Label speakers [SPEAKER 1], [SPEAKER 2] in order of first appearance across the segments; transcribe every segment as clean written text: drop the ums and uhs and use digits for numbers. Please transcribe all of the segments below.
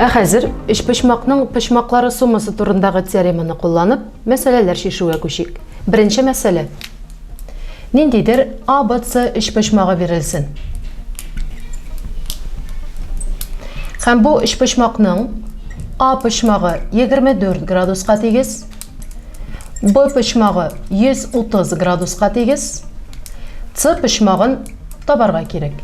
[SPEAKER 1] Ә хәзер өчпочмакның почмаклары суммасы турындагы теореманы кулланып, мәсьәләләр чишүгә күчик. Беренче мәсьәлә. Ниндидер ABC өчпочмагы бирелсен. Һәм бу өчпочмакның А почмагы 24 градуска тигез, Б почмагы 130 градуска тигез, С почмагын табарга кирәк.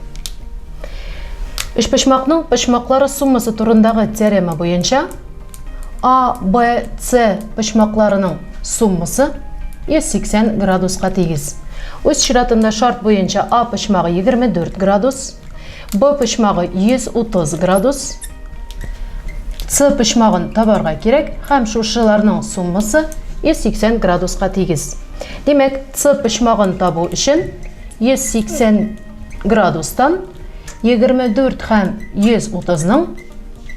[SPEAKER 1] Өчпочмакның почмаклары суммасы турындагы теорема буенча А, Б, С почмакларының суммасы 180 градуска тигез. Үз чиратында шарт буенча А почмагы 24 градус, Б почмагы 130 градус, С почмагын табарга кирәк һәм шушыларның суммасы 180 градуска тигез. Димәк, С почмагын табу өчен 180 градустан 24 һәм 130-ның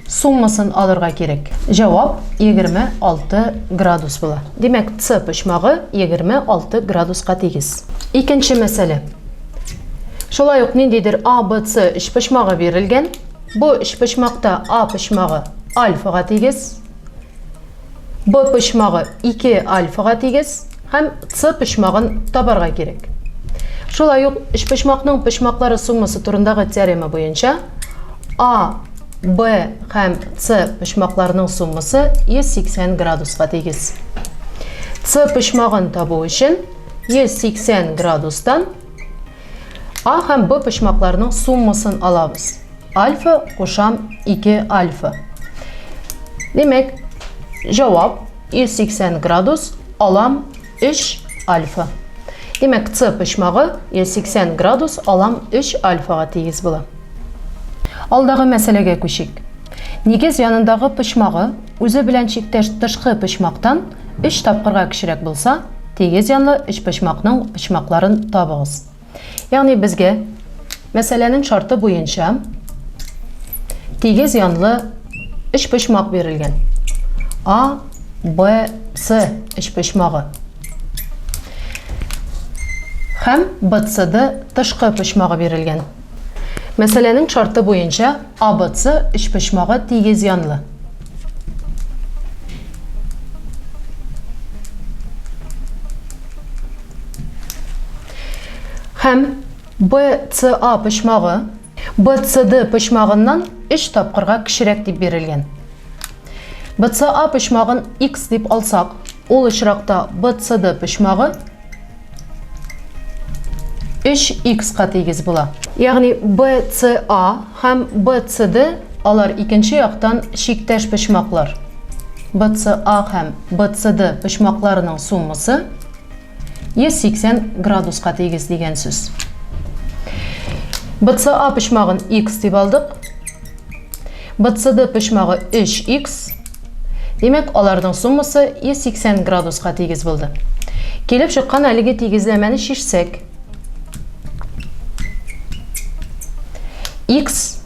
[SPEAKER 1] суммасын алырга кирәк. Җавап 26 градус була. Димәк, С почмагы 26 градуска тигез. Икенче мәсьәлә. Шулай ук ниндидер А, Б, С өчпочмагы бирелгән. Бу өчпочмакта А почмагы альфага тигез, Б почмагы 2 альфага тигез һәм С почмагын табарга кирәк. Шулай ук өчпочмакның почмаклары суммасы турындагы теорема буенча А, Б һәм С почмакларының суммасы 180 градуска тигез. С почмагын табу өчен 180 градустан А һәм Б почмакларының суммасын алабыз. Альфа кушам 2 альфа. Димәк, җавап 180 градус алам 3 альфа. Димәк, С почмагы 180 градус алам 3 альфага тигез була. Алдагы мәсьәләгә күчик. Нигез янындагы почмагы үзе белән чиктәш тышкы почмактан 3 тапкырга кечерәк булса, тигез янлы өчпочмакның почмакларын табыгыз. Ягъни безгә мәсьәләнең шарты буенча тигез янлы өчпочмак бирелгән. А, Б, С өчпочмагы. Һәм БЦД тышкы почмагы бирелгән. Мәсьәләнең шарты буенча АБЦ өчпочмагы тигез янлы. Һәм BCA почмагы BCD почмагыннан 3 тапкырга кечерәк дип бирелгән. BCA почмагын X дип алсак, ул очракта BCD почмагы 3x-ка тигез була. Ягъни BCA һәм BCD алар икенче яктан чиктәш почмаклар. BCA һәм BCD почмакларының суммасы 180 градуска тигез дигән сүз. BCA почмагын x дип алдык. BCD почмагы 3x. Димәк, аларның суммасы 180 градуска тигез булды. Килеп чыккан әлеге тигезләмәне чишсәк, x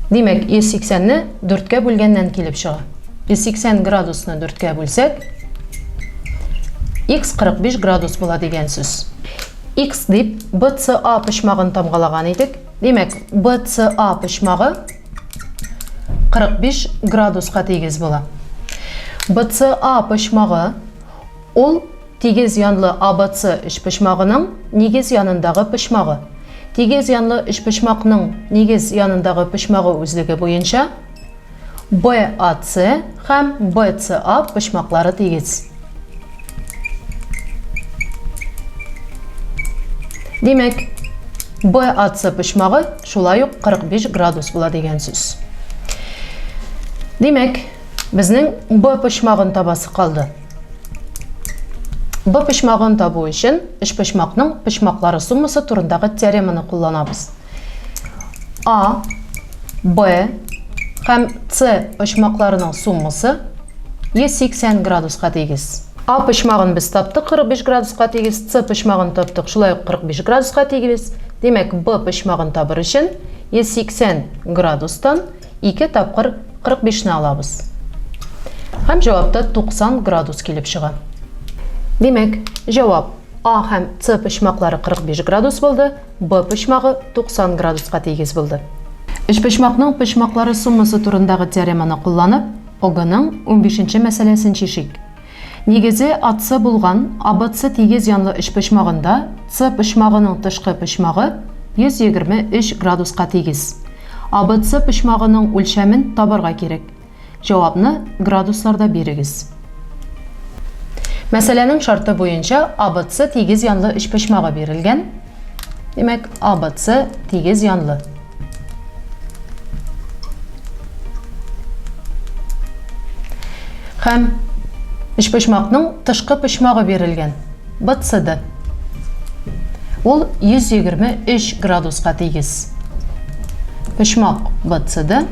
[SPEAKER 1] Димәк, 180-не 4-кә бүлгәннән килеп чыга. 180 градусны 4-кә бүлсәк, x 45 градус була дигән сүз. X дип BCA почмагын тамгалаган идек. Димәк, BCA почмагы 45 градуска тигез була. BCA почмагы ул тигез янлы ABC өчпочмагының нигез янындагы почмагы. Тигез янлы өчпочмакның нигез янындагы почмагы үзлеге буенча BAC һәм BCA почмаклары тигез. Димәк, BAC почмагы шулай ук 45 градус була дигән сүз. Димәк, безнең B почмагын табасы калды. B почмагын табу өчен өчпочмакның почмаклары суммасы турындагы теореманы кулланабыз. А, Б һәм С почмакларының суммасы 180 градуска тигез. А почмагын без таптык 45 градуска тигез, С почмагын таптык шулай ук 45 градуска тигез. Димәк, Б почмагын табыр өчен 180 градустан 2 тапкыр 45-не алабыз. Һәм җавапта 90 градус килеп чыга. Димәк, җавап А һәм С почмаклары 45 градус булды, Б почмагы 90 градуска тигез булды. Өчпочмакның почмаклары суммасы турындагы теореманы кулланып, ОГЭның унбишенче мәсьәләсен чишик. Нигезе АС булган АБС тигез янлы өчпочмагында С почмагының тышкы почмагы 123 градуска тигез. АБС почмагының үлчәмен табарга кирәк. Җавапны градусларда бирегез. Мәсьәләнең шарты буенча АБС тигез янлы өчпочмагы бирелгән. Димәк, АБС тигез янлы. Һәм өчпочмакның тышкы почмагы бирелгән. БЦД. Ул 123 градуска тигез. Почмак БЦД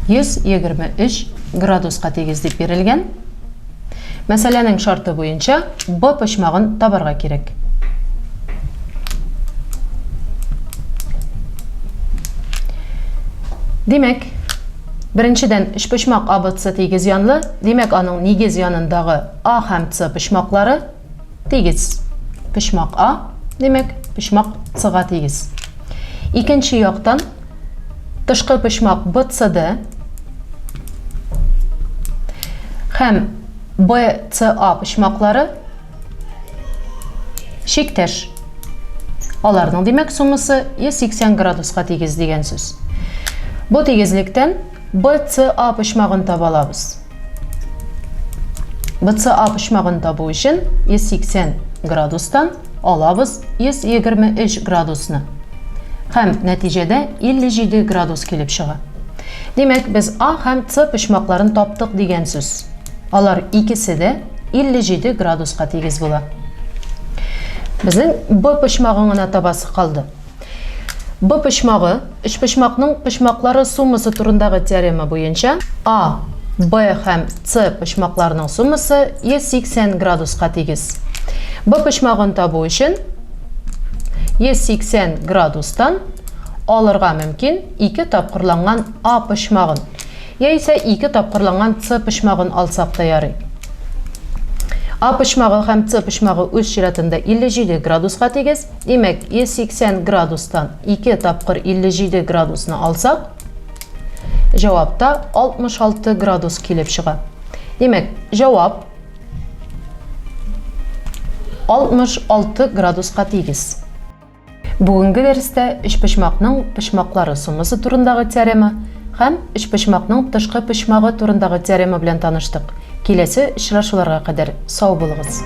[SPEAKER 1] 123 градуска тигез дип бирелгән. Мәсьәләнең шарты буенча Б почмагын табарга кирәк. Димәк, беренчедән өчпочмак АБЦ тигез янлы, димәк, аның нигез янындагы А һәм С почмаклары тигез. Почмак А, димәк, почмак С-га тигез. Икенче яктан тышкы почмак BCD һәм BCA почмаклары чиктәш. Аларның, димәк, суммасы 180 градуска тигез дигән сүз. Бу тигезлектән BCA почмагын таба алабыз. BCA почмагын табу өчен 180 градустан алабыз 123 градусны. Һәм нәтиҗәдә 57 градус килеп чыга. Димәк, без А һәм С почмакларын таптык дигән сүз. Алар икесе дә 57 градуска тигез була. Безнең Б почмагын гына табасы калды. Б почмагы, өчпочмакның почмаклары суммасы турындагы теорема буенча А, Б һәм С почмакларының суммасы 180 градуска тигез. Б почмагын табу өчен 180 градустан алырга мөмкин ике тапкырланган А почмагын яисә ике тапкырланган С почмагын алсак та ярый. А почмагы һәм С почмагы үз чиратында 57 градуска тигез. Димәк, 180 градустан 2 тапкыр 57 градусны алсак, җавапта 66 градус килеп чыга. Димәк, җавап 66 градуска тигез. Бүгенге дәрестә өчпочмакның почмаклары суммасы турындагы теорема һәм өчпочмакның тышкы почмагы турындагы теорема белән таныштык. Киләсе очрашуларга кадәр сау булыгыз!